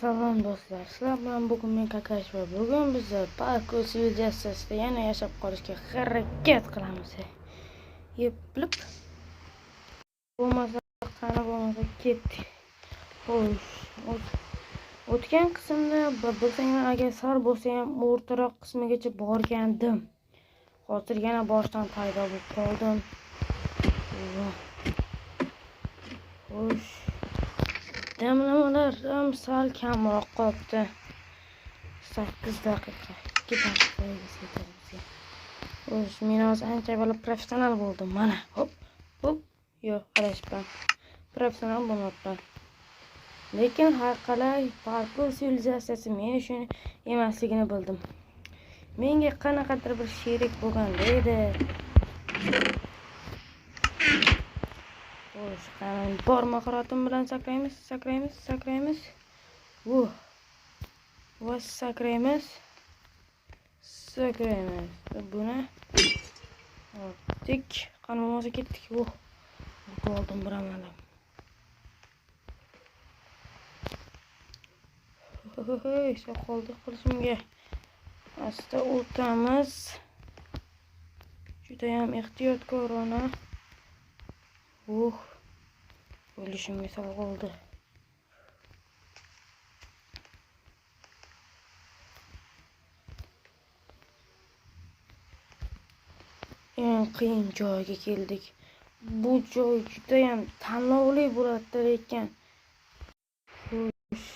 Salom do'stlar, sizlar bilan bugun men Kakash va bugun biz parkour sivilizatsiyasida yana yashab qolishga harakat qilamiz. Yeplib. Bo'lmasa qani bo'lmasa ketdik. Xo'sh, o'tgan qismda bilsanglar agar sal bo'lsa ham o'rtaroq qismigacha borgandim. Hozir yana boshdan paydo bo'lib qoldim. Xo'sh. Damlamalar sal kamroq qolibdi. 8 daqiqa, 2 daqiqa yetadi bizga. Xo'sh, men hozir ancha bo'lib professional bo'ldim. Mana, hop, hop. Yo'q, adashibman. Professional bo'lmabman. Lekin har qalay parkour sivilizatsiyasi men uchun emasligini bildim. Menga qanaqadir bir sherik bo'lganda edi. Xo'sh, qani bor mahoratim bilan sakraymiz, sakraymiz, sakraymiz. Va sakraymiz. Sakraymiz. Buni oldik. Qani bo'lmasa ketdik. Oldim bir amalab. Hey, qoldi qilishimga. Asta o'tamiz. Judayam ehtiyotkorona. O'lishimga sal qoldi. Eng qiyin joyga keldik. Bu joy judayam tanlovli bo'ladi lekin. Xo'sh,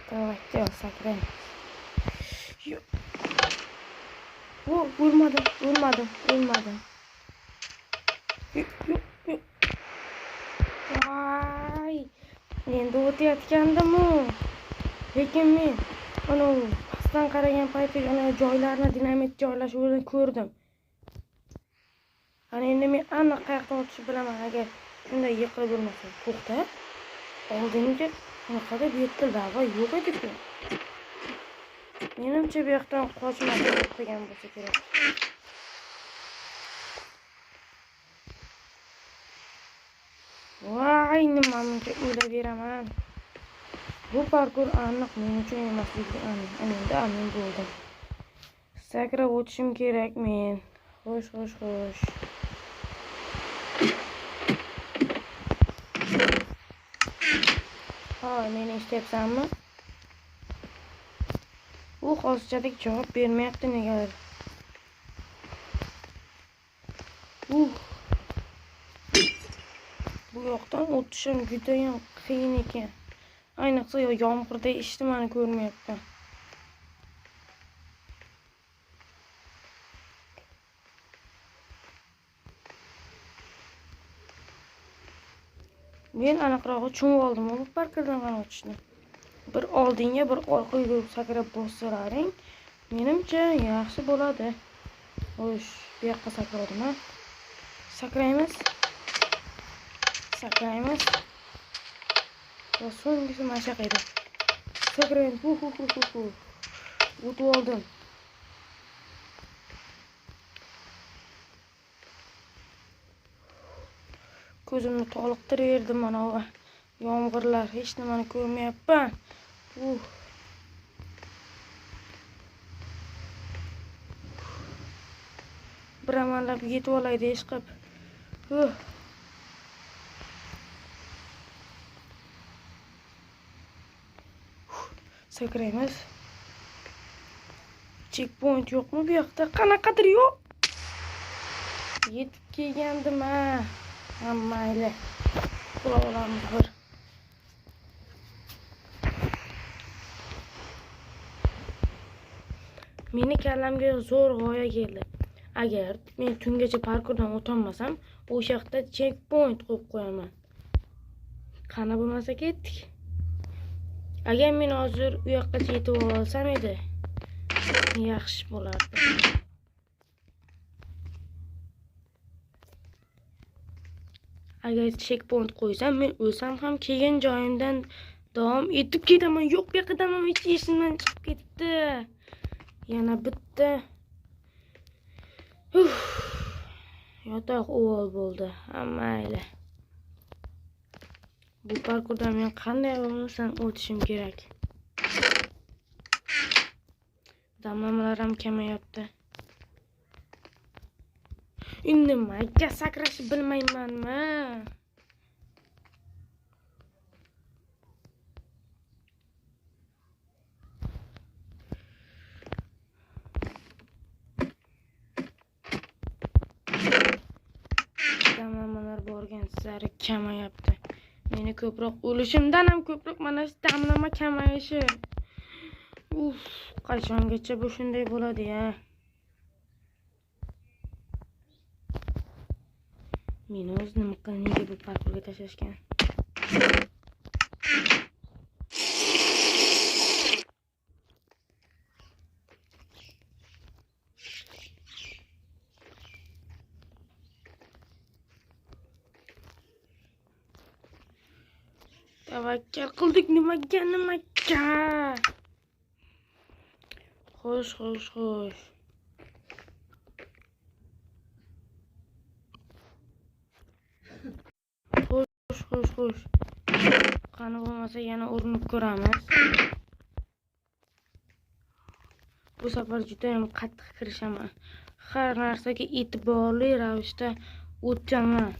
tavakkal sakraymiz. Yo'q. O'lmadim, o'lmadim, o'lmadim. Yo'q, yo'q, yo'q. Voy, endi o'tayotgandim-u. Lekin men ana pastdan qaragan paytda ana joylarni dinamit joylashuvini ko'rdim. Ana endi men aniq qayoqdan o'tishni bilaman agar shunday yiqilib o'lmasam. To'xta. Oldingi bunaqada bu yerda lava yo'q edi-ku. Menimcha bu yoqdan qochmadi qilgan bo'lsa kerak. Voy, nima muncha o'ylayveraman. Bu parkour aniq men uchun emasligi aniq. Endi amin bo'ldim. Sakrab o'tishim kerak men. Xo'sh, xo'sh, xo'sh. Ha, meni eshityapsanmi? U hozirchalik javob bermayapti negadir. Bu yoqdan o'tishim juda ham qiyin ekan. Ayniqsa yomg'irda hech nimani ko'rmayapman. Men aniqrog'i tushunib oldim bu parkurdan qani o'tishni. Bir oldinga, bir orqaga sakrab bossalaring, menimcha yaxshi bo'ladi. Xo'sh, bu yoqqa sakradim, ha. Sakraymiz. Sakraymiz. Va so'nggisi mana shu yoqqa edi. Sakraymiz. Hu hu hu hu hu. O'tib oldim. Ko'zimni toliqtiraverdim mana bu yomg'irlar, hech nimani ko'rmayapman. Bir amallab yetib olay deyish qilib. Sakraymiz. Checkpoint yo'qmi bu yoqda? Qanaqadir yo'q. Yetib kelgandim ha. Mayli. Qula olamiz bir. Meni kallamga zo'r g'oya keldi. Agar men tungacha parkurdan o'tolmasam, o'sha yoqda checkpoint qo'yib qo'yaman. Qani bo'lmasa ketdik. Agar men hozir u yoqqacha yetib olsam edi, yaxshi bo'lardi. Agar checkpoint qo'ysam, men o'lsam ham kelgan joyimdan davom etib ketaman. Yo'q, bu yoqdan ham hech esimdan chiqib ketibdi. Yana bitta. Yotoq uvol bo'ldi. Mayli. Bu parkurdan men qanday bo'lmasam o'tishim kerak. Damlamalar ham kamayapti. Nimaga sakrashni bilmaymanmi? Damlamalar borgan sari kamayapti. Meni ko'proq o'lishimdan ham ko'proq mana shu damlama kamayishi. Uf, qachongacha bu shunday bo'ladi ya? Meni o'zi nima qilib nega bu parkurga tashlashgan? Tavakkal qildik nimaga, nimaga? Xo'sh, xo'sh, xo'sh. Xo'sh, xo'sh, xo'sh. Qani bo'lmasa yana urinib ko'ramiz. Bu safar juda ham qattiq kirishaman. Har narsaga e'tiborli ravishda o'taman.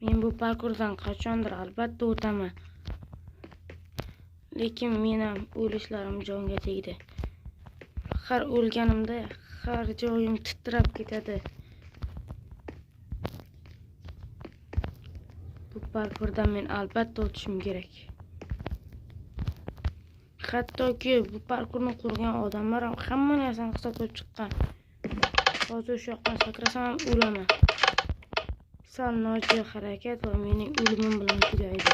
Men bu parkurdan qachondir albatta o'taman. Lekin men ham o'lishlarim jonga tegdi. Har o'lganimda har joyim titrab ketadi. Bu parkurdan men albatta o'tishim kerak. Hattoki bu parkurni qurgan odamlar ham hamma narsani hisoblab chiqqan. Hozir o'sha yoqdan sakrasam ham o'laman. Sal nojo'ya harakat va mening o'limim bilan tugaydi.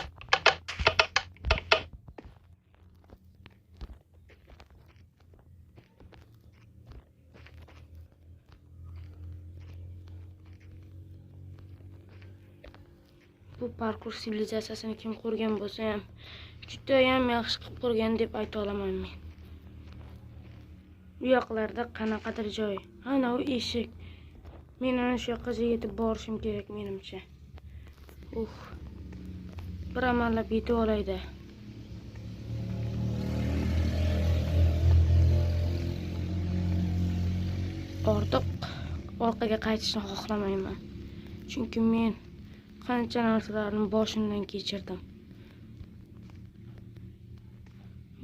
Bu parkur sivilizatsiyasini kim qurgan bo'lsa ham juda ham yaxshi qilib qurgan deb ayta olaman men. U yoqlarda qanaqadir joy. Ana u eshik. Men ana shu yoqqacha yetib borishim kerak menimcha. Bir amallab yetib olayda. Ortiq orqaga qaytishni xohlamayman. Chunki men qancha narsalarni boshimdan kechirdim.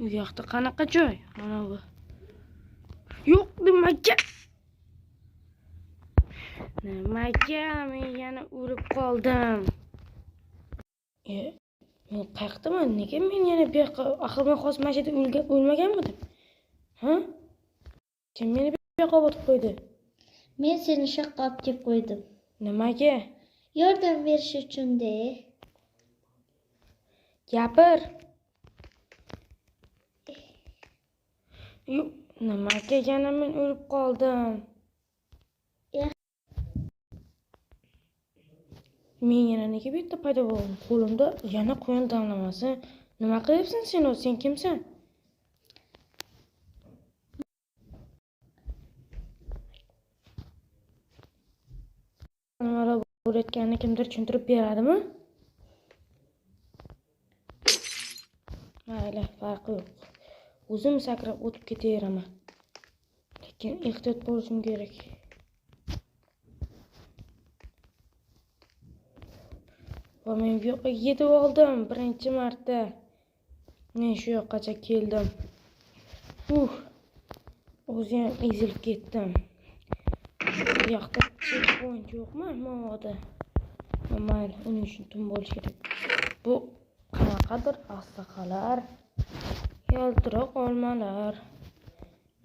U yoqda qanaqa joy? Mana bu. Yo'q, nimaga? Nimaga men yana o'lib qoldim? Men qayerdaman? Nega men yana bu yoqqa? Axir men hozir mana shu yerda o'lmaganmidim? Ha? Kim meni bu yoqqa olib qo'ydi? Men seni shu yoqqa olib kelib qo'ydim. Nimaga? Yordam berish uchun-da. Gapir. Yo'q, nimaga yana men o'lib qoldim? Men yana nega bu yerda paydo bo'ldim? Qo'limda yana quyon damlamasi. Nima qilyapsan sen o'zi? Sen kimsan? Nimalar bo'layotganini kimdir tushuntirib beradimi? Mayli, farqi yo'q. O'zim sakrab o'tib ketaveraman. Lekin ehtiyot bo'lishim kerak. Va men bu yoqqa yetib oldim birinchi marta. Men shu yoqqacha keldim. O'zi ham ezilib ketdim. Bu yoqda checkpoint yo'qmi? Mavoda. Mayli, uning uchun tun bo'lishi kerak. Bu qanaqadir asaqalar, yaltiroq olmalar.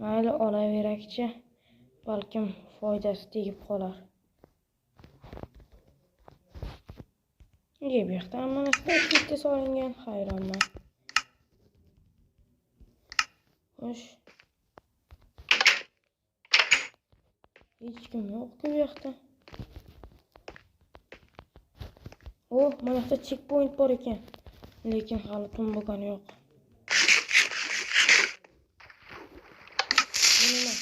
Mayli, olaverakchi. Balkim foydasi tegib qolar. Nega bu yoqda hamma narsa bitta solingan? Hayronman. Xo'sh. Hech kim yo'q-ku bu yoqda. Oh, mana yoqda checkpoint bor ekan. Lekin hali tun bo'lgani yo'q. Nima?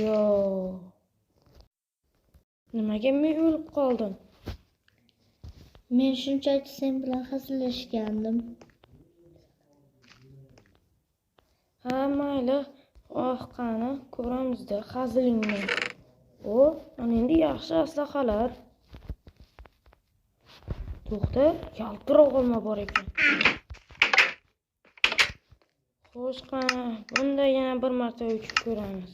Yo. Nimaga men o'lib qoldim? Men shunchaki sen bilan hazillashgandim. Ha, mayli. Oh, qani ko'ramizda hazilingni. O, ana endi yaxshi aslahalar. To'xta, yaltiroq olma bor ekan. Xo'sh, qani bunda yana bir marta uchib ko'ramiz.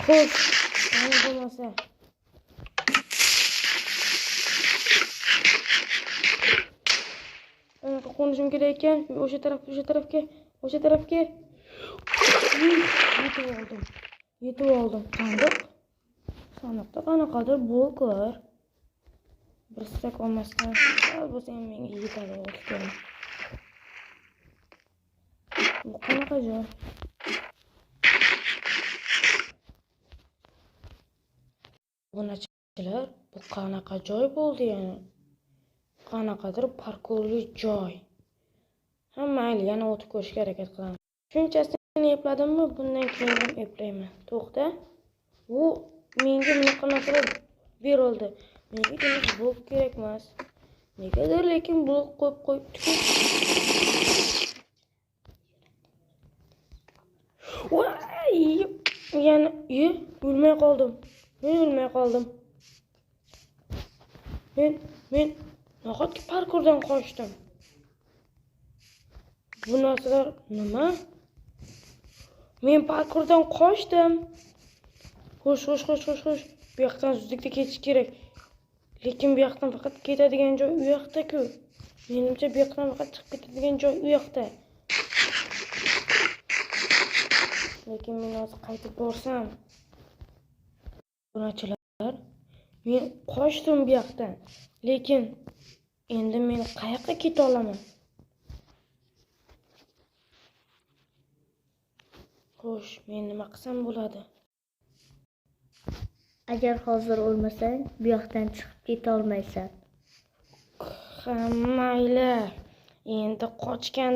Xo'sh, qani bo'lmasa. Anaqa qo'nishim kerak ekan. O'sha taraf, o'sha tarafga, o'sha tarafga. Yetib oldim. Yetib oldim. Sandiq. Sandiqda qanaqadir bloklar. Bir stak olmasdan sal bo'lsa ham menga yetadi o'tgan. Bu qanaqa joy? Obunachilar, bu qanaqa joy bo'ldi yana? Qanaqadir parkurli joy. Ha, mayli, yana o'tib ko'rishga harakat qilamiz. Shunchasini epladimmi, bundan keyin ham eplayman. To'xta. Bu menga bunaqa narsalar berildi. Menga demak blok kerak emas. Negadir lekin blok qo'yib qo'yibdi-ku. Voy! Yana o'lmay qoldim. Men o'lmay qoldim. Men nahotki parkurdan qochdim. Bu narsalar nima? Men parkurdan qochdim. Xo'sh, xo'sh, xo'sh, xo'sh, xo'sh. Bu yoqdan zudlikda ketish kerak. Lekin bu yoqdan faqat ketadigan joy u yoqda-ku. Menimcha bu yoqdan faqat chiqib ketadigan joy u yoqda. Lekin men hozir qaytib borsam, obunachilar, men qochdim bu yoqdan. Lekin endi men qayoqqa keta olaman? Xo'sh, men nima qilsam bo'ladi? Agar hozir o'lmasang, bu yoqdan chiqib keta olmaysan. Ha, mayli. Endi qochgan